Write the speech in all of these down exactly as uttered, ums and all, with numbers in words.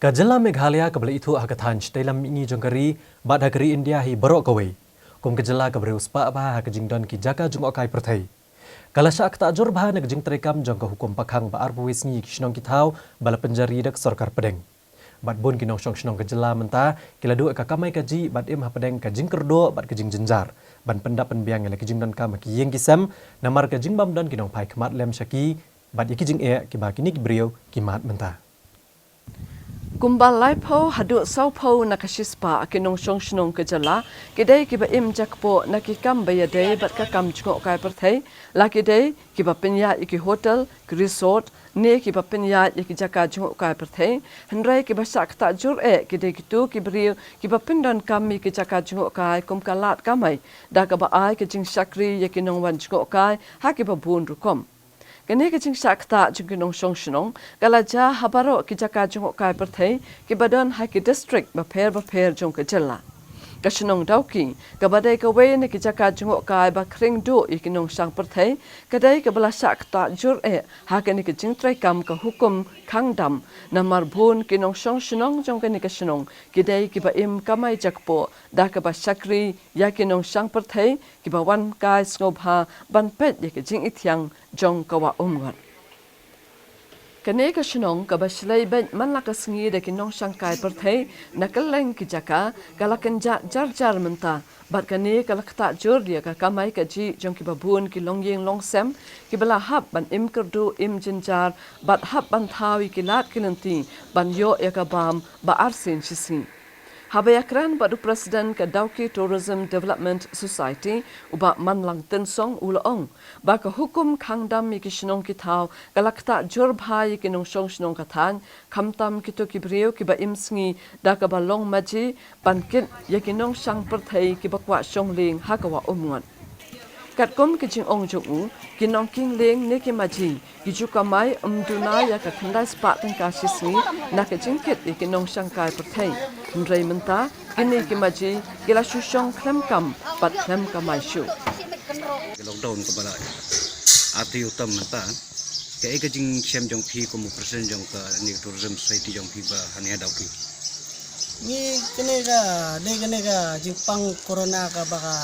Ka jylla Meghalaya kaba la ithuh ha ka thaiñ shatei lam mihngi jong ka ri bad ha ka ri India hi baroh kawei kum ka jylla kaba riewspah bha ha ka jingdon ki jaka jngohkai pyrthei, ka la shah ktah jur bha na ka jingtreikam jong ka hukum pakhang ba arphew wei sngi ki shnong ki thaw ba la pynjari da ka sorkar pdeng. Bad bun ki nongshong shnong ka jylla mynta ki la duh ka kamai kajih bad im hapdeng ka jingkyrduh bad ka jingjynjar ban pyndap pynbiang ïa la ki jingdonkam ha ki ïing ki sem, namar ka jingbym don ki nongphai khmat lem sha ki bad ïa ki jingeh kiba kine ki briew ki mad mynta. Kumba laiphew haduh sawphew na ka shispah ki nongshong shnong ka jylla ki dei kiba im jakpoh na ki kam ba ïadei bad ka kam jngohkai pyrthei, la ki dei kiba pynïaid ïa ki hotel, ki resort ne kiba pynïaid ïa ki jaka jngohkai pyrthei. Hynrei kiba shah ktah jur eh ki dei kito ki briew kiba pyndonkam ïa ki jaka jngohkai kum ka lad kamai da kaba ai ka jingshakri ïa ki nongwan jngohkai ha kiba bun rukom. Kane ka jingshah ktah jong ki nongshong shnong ka la jia ha baroh ki jaka jngohkai pyrthei kiba don ha ki district bapher bapher jong ka jylla. Ka shnong Dawki kaba dei kawei na ki jaka jngohkai ba khring duh ïa ki nongshang pyrthei ka dei kaba la shah ktah jur eh ha kane ka jingtreikam ka hukum khang dam, namar bun ki nongshong shnong jong kane ka shnong ki dei kiba im kamai jakpoh da kaba shakri ïa ki nongshang pyrthei kiba wan kai sngewbha ban peit ïa ka jingithiang jong ka Wah Umngot. Kane ka shnong kaba shlei beit man la ka sngi da ki nongshangkai pyrthei na kylleng ki jaka ka la kynjah jar jar mynta, bad kane ka la ktah jur ïa ka kamai kajih jong kiba bun ki longïing longsem kiba la hap ban im kyrduh im jynjar bad hap ban thaw ïa ki lad ki lynti ban ïoh ïa ka bam ba arsien shisngi. Haba ïakren bad u President ka Dawki Tourism Development Society, u Bah Manlang Tynsong, u la ong ba ka hukum khang dam ïa ki shnong ki thaw ka la ktah jur bha ïa ki nongshong shnong ka thaiñ, khamtam kito ki briew kiba im sngi da kaba long maji ban kit ïa ki nongshang pyrthei kiba kwah shong lieng ha ka Wah Umngot. Katkum ka jingong jong u, ki nongkieng lieng ne ki maji ki ju kamai ym duna ïa ka khyndai spah tyngka shisngi na ka jingkit ïa ki nongshangkai pyrthei. Hynrei mynta kine ki maji ki la shu shong khlem kam bad khlem kamai shuh. Ka lockdown kaba la artylli u tam mynta, kaei ka jingshem jong phi kum u president jong kane ka tourism society jong phi ba hangne ha Dawki? Ngi kane ka dei kane ka jingpang corona kaba ka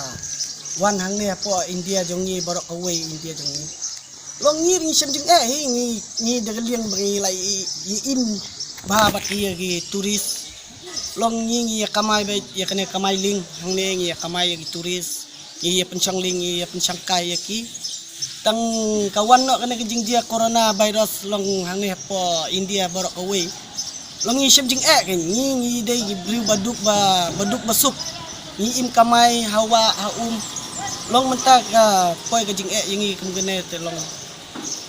wan hangne hapoh India jong ngi, baroh kawei India jong ngi. Long ngi ngi shem jingeh hi, ngi ngi da ka liang ba ngi la i, i im bha bad ïa ki tourist. Long ngi ngi ïa kamai bad ïa kane kamai lieng hangne, ngi ïa kamai ïa ki tourist, ngi ïa pynshong lieng, ngi ïa pynshong kai ïa ki. Tang ka wan noh kane ka jingjia corona virus long hangne hapoh India baroh kawei. Long ngi shem jingeh, ka ngi ngi dei ki briew ba duk ba, ba duk ba suk. Ngi im kamai ha wah ha um. Long mynta ka poi ka jingeh ïa ngi kum kane te long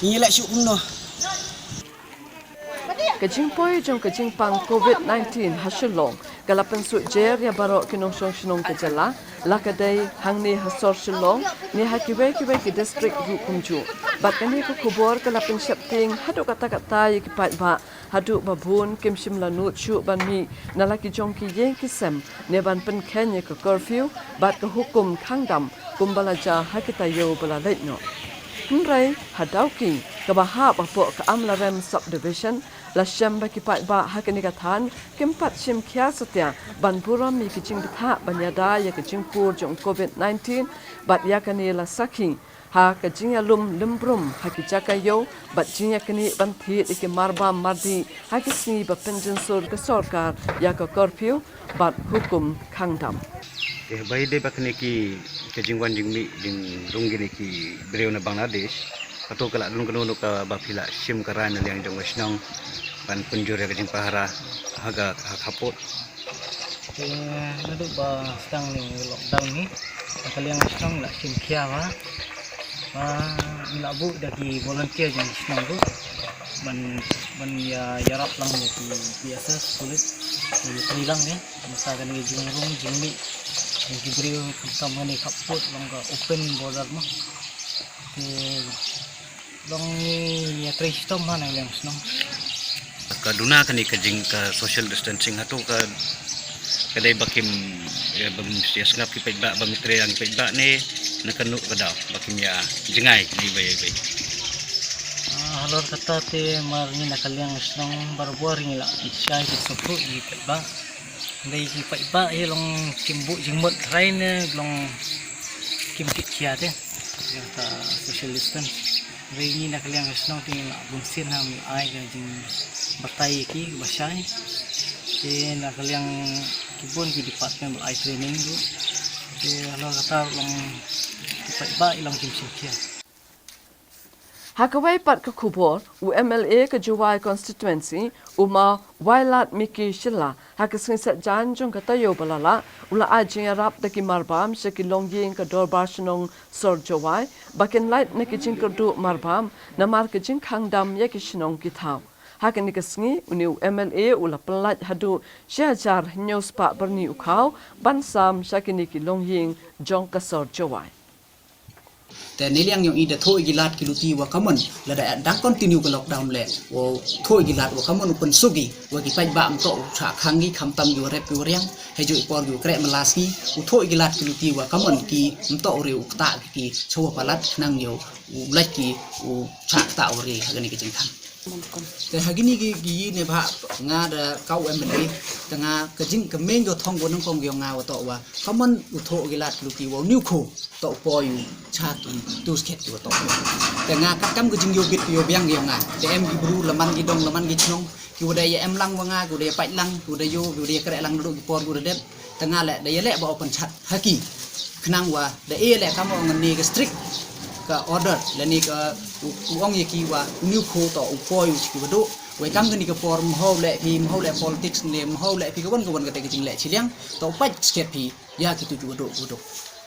ngi leh shuh kumno. Ka jingpoi jong ka jingpang covid nineteen ha Shillong ka la pynsuh jer ïa baroh ki nongshong shnong ka jylla, la ka dei hangne ha sor Shillong ne ha kiwei kiwei ki district ruh kumjuh. Bad kane ka khubor ka la pynsheptieng haduh katta katta ïa ki paidbah, haduh ba bun kim shym la nud shuh ban mih na la ki jong ki ïing ki sem ne ban pynkheiñ ïa ka curfew bad ka hukum khang dam kumba la jia ha ki taïew ba la leit noh. Hynrei ha Dawki kaba hap hapoh ka Amlarem Subdivision, la shem ba ki paidbah ha kane ka thaiñ kim pat shim khia satia ban burom ïa ki jingbthah ban ïada ïa ka jingpur jong covid nineteen, bad ïa kane la sakhi ha ka jingïalum lymbrum ha ki jaka ïew bad jingïaknieh ban thied ïa ki marbam mardih ha ki sngi ba pynjynsur ka sorkar ïa ka curfew bad hukum khang dam. Te haba ïadei bad kine ki, ka jingwan jingmih jingrung kine ki briew na Bangladesh, kato ka la don kano kano kaba phi la shim ka rai na liang jong ka shnong ban pynjur ïa ka jingpahara ha ka, ha ka khappud? Te naduh ba sdang ïa ka lockdown ne, na ka liang ka shnong la shim khia bha. Ba ngi la buh da ki volunteer jong ka shnong ruh ban, ban ïa, ïarap lang ïa ki B S F, pulit, ïa ki trei lang ne. Mynta kane ka jingrung jingmih jong ki briew khamtam kane khappud long ka open border mo. Te long ngi ïatrei shitom ha na ka liang shnong. Ka duna kane ka jing, ka social distancing, hato ka, ka dei ba kim, eh, bym ïa sngap ki paidbah, bym ïatrei lang ki paidbah ne na kano ka daw ba kim ïa jngai na iwei ïa iwei? Ah, Halor kata te mar ngi na ka liang shnong barabor ngi la shai ki sopru i paidbah. Dei ki paidbah i long kim buh jingmut trai ne long kim kit khia te. Kata social distance. Dei ngi na ka liang shnong te ngi la bun sien ha ngi ai ka jingbatai ki ba shai. Te na ka liang ki bun ki department ba ai training tu. Te halor kata long ki paidbah i long kim sien khia. Ha kawei pat ka khubor, u M L A ka Jowai Constituency, u ma Wailadmiki Shylla, ha ka sngi Saitjaiñ jong ka taïew ba la lah, u la ai jingïarap da ki marbam sha ki longïing ka Dorbar Shnong Sor Jowai, ba kin lait na ki jingkyrduh marbam, namar ka jingkhang dam ïa ki shnong ki thaw. Ha kane ka sngi, une u M L A u la pynlait haduh shi hajar hynñiew spah byrni u khaw, ban sam sha kine ki longïing jong ka Sor Jowai. Te neliang ïong i da thoh i ki lad ki luti wa kamon, lada dang continue ka lockdown leh, wa thoh i ki lad wa kamon u pynsuk i wa ki paidbah ym toh u shah khang i, khamtam ki wa rep ki wa riang, hajooh i por ki wa kreh mala sngi, u thoh i ki lad ki luti wa kamon ki ym toh u re u ktah ki ki chawa palat khnang ïa u lait ki u shah ktah u re ha kane ka jingkhang. Te ha kine ki ki ne bha nga da ka u M L A, te nga ka jing ka main ka thong wa nyngkong ïong nga wa toh wa kamon u thoh ki lad ki luti wa u ñiewkhuh toh u poi u cha ki tu skhet ki wa toh. Te nga katkam ka jingïoh bit ka ïoh biang ïong nga. Te em ki bru laman ki dong laman ki chnong, ki wa da ïa em lang wa nga, ki wa da ïa pait lang, ki wa da ïoh, ki wa da ïa kreh lang naduh ki por ki wa da dep. Te nga leh da ïa leh ba u pynchat ha ki khnang wa da ïa leh kam ong ne ka strict ka order lane ka u ong ïa ki wa u ñiewkhuh toh u poi u shi ki wa duh. Wei kam kane ka por mhaw leh phi, mhaw leh politics ne mhaw leh phi ka wan ka wan kata ka jingleh chiliang, toh u pait skhet phi ïa ki tu ki wa duh ki wa duh.